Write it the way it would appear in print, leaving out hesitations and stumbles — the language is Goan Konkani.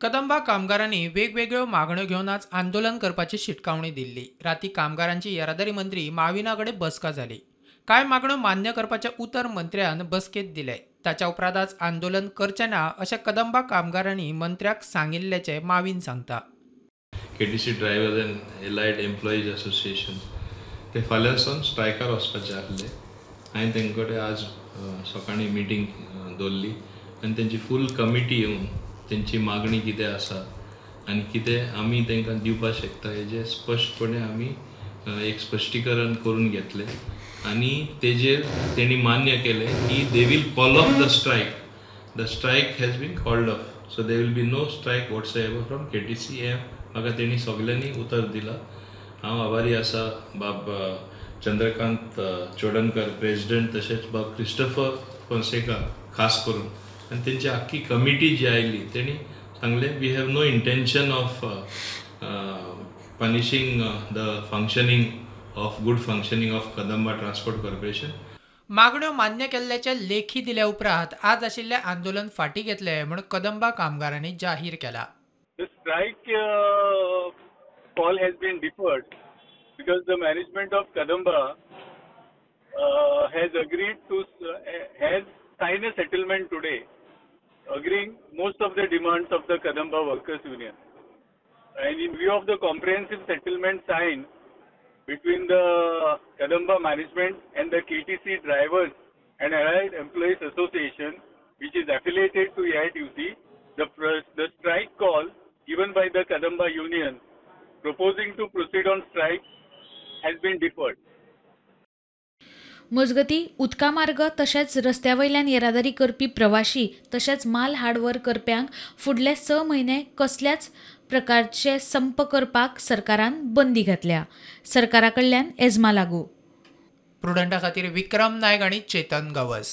कदंबा कामगारांनी वेगवेगळ्यो मागण्यो घेवन आज आंदोलन करपाची शिटकावणी दिल्ली. राती कामगारांची येरादारी मंत्री माविना कडेन बसका जाली. कांय मागण्यो मान्य करपाचें उतर मंत्र्यान बसकेंत दिलें. ताच्या उपरांत आज आंदोलन करचें ना अशें कदंबा कामगारांनी मंत्र्याक सांगिल्ल्याचें माविन सांगता. KTC drivers and allied employees association ते फाल्यां सावन स्ट्रायकार वचपाचे आसले. हांवें तेंचे कडेन आज सकाळीं मिटींग दवरली आनी तेंची फूल कमिटी येवन तेंची मागणी कितें आसा आनी कितें आमी तांकां दिवपाक शकता हेजें स्पश्टपणे आमी एक स्पश्टीकरण करून घेतलें आनी तेजेर तेणी मान्य केलें की they will call off the strike. The strike has been called off, so there will be no strike whatsoever from KTC. हें म्हाका तेणी सगल्यांनी उतर दिलां. हांव आभारी आसा बाब चंद्रकांत चोडणकर प्रेजिडंट, तशेंच बाब क्रिस्टोफर फोन्सेका खास करून, आनी तेंची आख्खी कमिटी जी आयली तेणी सांगलें we have no intention of punishing the functioning of good functioning of Kadamba transport corporation. मागण्यो मान्य केल्ल्याचे लेखी दिल्या उपरांत आज आशिल्लें आंदोलन फाटीं घेतलें म्हूण कदंबा कामगारांनी जाहीर केला. The strike call has been deferred because the management of Kadamba has agreed to has signed a settlement today, agreeing most of the demands of the Kadamba Workers Union. And in view of the comprehensive settlement signed between the Kadamba management and the KTC Drivers and Allied Employees Association, which is affiliated to AITUC, the strike call given by the Kadamba Union proposing to proceed on strike has been deferred. मजगती उदका मार्ग तशेंच रस्त्या वयल्यान येरादारी करपी प्रवाशी तशेंच माल हाडव्हर करप्यांक फुडले 6 म्हयने कसल्याच प्रकारचे संप करपाक सरकारान बंदी घातल्या. सरकारा कडल्यान एजमा लागू. प्रुडंटा खातीर विक्रम नायक आनी चेतन गवस.